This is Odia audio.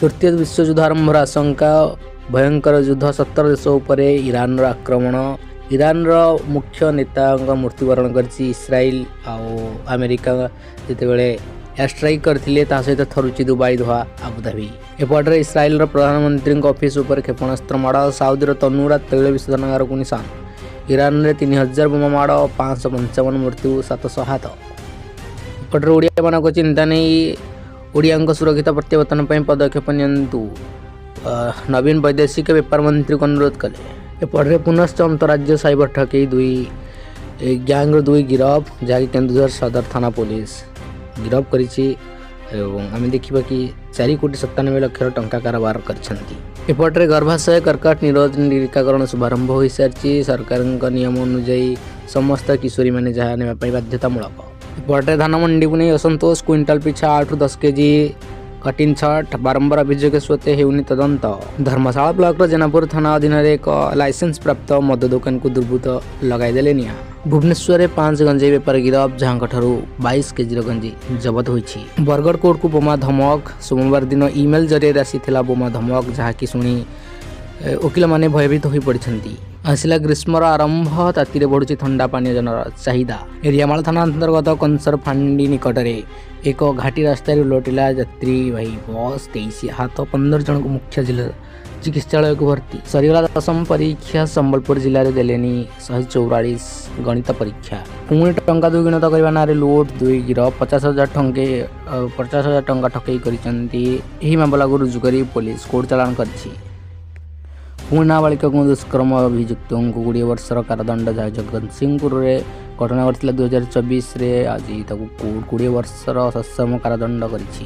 ତୃତୀୟ ବିଶ୍ୱଯୁଦ୍ଧ ଆରମ୍ଭର ଆଶଙ୍କା, ଭୟଙ୍କର ଯୁଦ୍ଧ। 17 ଦେଶ ଉପରେ ଇରାନର ଆକ୍ରମଣ। ଇରାନର ମୁଖ୍ୟ ନେତାଙ୍କ ମୃତ୍ୟୁବରଣ କରିଛି। ଇସ୍ରାଏଲ ଆଉ ଆମେରିକା ଯେତେବେଳେ ଏୟାର ଷ୍ଟ୍ରାଇକ୍ କରିଥିଲେ, ତା ସହିତ ଥରୁଛି ଦୁବାଇ, ଦୋହା, ଆବୁଧାବି। ଏପଟରେ ଇସ୍ରାଏଲର ପ୍ରଧାନମନ୍ତ୍ରୀଙ୍କ ଅଫିସ ଉପରେ କ୍ଷେପଣାସ୍ତ୍ର ମାଡ଼। ସାଉଦିର ତନୁରା ତୈଳ ବିଶୋଧନାଗାରକୁ ନିଶାନ। ଇରାନରେ 3000 ବୋମା ମାଡ଼, 555 ମୃତ୍ୟୁ, 700 ଆହତ। ଏପଟରେ ଓଡ଼ିଆମାନଙ୍କ ଚିନ୍ତା ନେଇ ଓଡ଼ିଆଙ୍କ ସୁରକ୍ଷିତ ପ୍ରତ୍ୟାବର୍ତ୍ତନ ପାଇଁ ପଦକ୍ଷେପ ନିଅନ୍ତୁ, ନବୀନ ବୈଦେଶିକ ବ୍ୟାପାର ମନ୍ତ୍ରୀଙ୍କୁ ଅନୁରୋଧ କଲେ। ଏପଟରେ ପୁନଶ୍ଚ ଅନ୍ତରାଜ୍ୟ ସାଇବର ଠକେଇ, ଦୁଇ ଗ୍ୟାଙ୍ଗର ଦୁଇ ଗିରଫ, ଯାହାକି କେନ୍ଦୁଝର ସଦର ଥାନା ପୋଲିସ ଗିରଫ କରିଛି ଏବଂ ଆମେ ଦେଖିବା କି 4 କୋଟି 97 ଲକ୍ଷର ଟଙ୍କା କାରବାର କରିଛନ୍ତି। ଏପଟରେ ଗର୍ଭାଶୟ କର୍କଟ ନିରୋଧ ଟିକାକରଣ ଶୁଭାରମ୍ଭ ହୋଇସାରିଛି। ସରକାରଙ୍କ ନିୟମ ଅନୁଯାୟୀ ସମସ୍ତ କିଶୋରୀମାନେ ଯାହା ନେବା ପାଇଁ ବାଧ୍ୟତାମୂଳକ। ଏପଟରେ ଧାନ ମଣ୍ଡିକୁ ନେଇ ଅସନ୍ତୋଷ, କୁଇଣ୍ଟାଲ ପିଛା 8ରୁ 10 କେଜି କଟିଂ ଛଟ୍, ବାରମ୍ବାର ଅଭିଯୋଗ ସତ୍ତ୍ୱେ ହେଉନି ତଦନ୍ତ। ଧର୍ମଶାଳା ବ୍ଲକର ଜେନାପୁର ଥାନା ଅଧୀନରେ ଏକ ଲାଇସେନ୍ସ ପ୍ରାପ୍ତ ମଦ ଦୋକାନକୁ ଦୁର୍ବୃତ୍ତ ଲଗାଇଦେଲେ ନିଆଁ। ଭୁବନେଶ୍ୱରରେ 5 ଗଞ୍ଜେଇ ବେପାରୀ ଗିରଫ, ଯାହାଙ୍କଠାରୁ 22 କେଜିର ଗଞ୍ଜେଇ ଜବତ ହୋଇଛି। ବରଗଡ଼ କୋର୍ଟକୁ ବୋମା ଧମକ, ସୋମବାର ଦିନ ଇମେଲ ଜରିଆରେ ଆସିଥିଲା ବୋମା ଧମକ, ଯାହାକି ଶୁଣି ଓକିଲମାନେ ଭୟଭୀତ ହୋଇପଡ଼ିଛନ୍ତି। ଆସିଲା ଗ୍ରୀଷ୍ମର ଆରମ୍ଭ, ତାତିରେ ବଢ଼ୁଛି ଥଣ୍ଡା ପାନୀୟ ଜଳର ଚାହିଦା। ରିଆମାଳ ଥାନା ଅନ୍ତର୍ଗତ କଂସର ଫାଣ୍ଡି ନିକଟରେ ଏକ ଘାଟି ରାସ୍ତାରେ ଓଲଟିଲା ଯାତ୍ରୀବାହୀ ବସ୍, 23 ଆହତ, 15 ଜଣଙ୍କୁ ମୁଖ୍ୟ ଜିଲ୍ଲା ଚିକିତ୍ସାଳୟକୁ ଭର୍ତ୍ତି। ସରିଗଲା ଦଶମ ପରୀକ୍ଷା, ସମ୍ବଲପୁର ଜିଲ୍ଲାରେ ଦେଲେନି 144 ଗଣିତ ପରୀକ୍ଷା। ପୁଣି ଟଙ୍କା ଦୁଇଗୁଣିତ କରିବା ନାଁରେ ଲୁଟ୍, ଦୁଇ ଗିରଫ, 50,000 ଠକେଇ, 50,000 ଟଙ୍କା ଠକେଇ କରିଛନ୍ତି। ଏହି ମାମଲାକୁ ରୁଜୁ କରି ପୋଲିସ କୋର୍ଟ ଚାଲାଣ କରିଛି। ପୁଣି ନାବାଳିକାଙ୍କୁ ଦୁଷ୍କର୍ମ ଅଭିଯୁକ୍ତଙ୍କୁ 20 ବର୍ଷର କାରାଦଣ୍ଡ, ଯାହା ଜଗତସିଂହପୁରରେ ଘଟଣା ଘଟିଥିଲା 2024ରେ, ଆଜି ତାକୁ କୋର୍ଟ 20 ବର୍ଷର ସଶ୍ରମ କାରାଦଣ୍ଡ କରିଛି।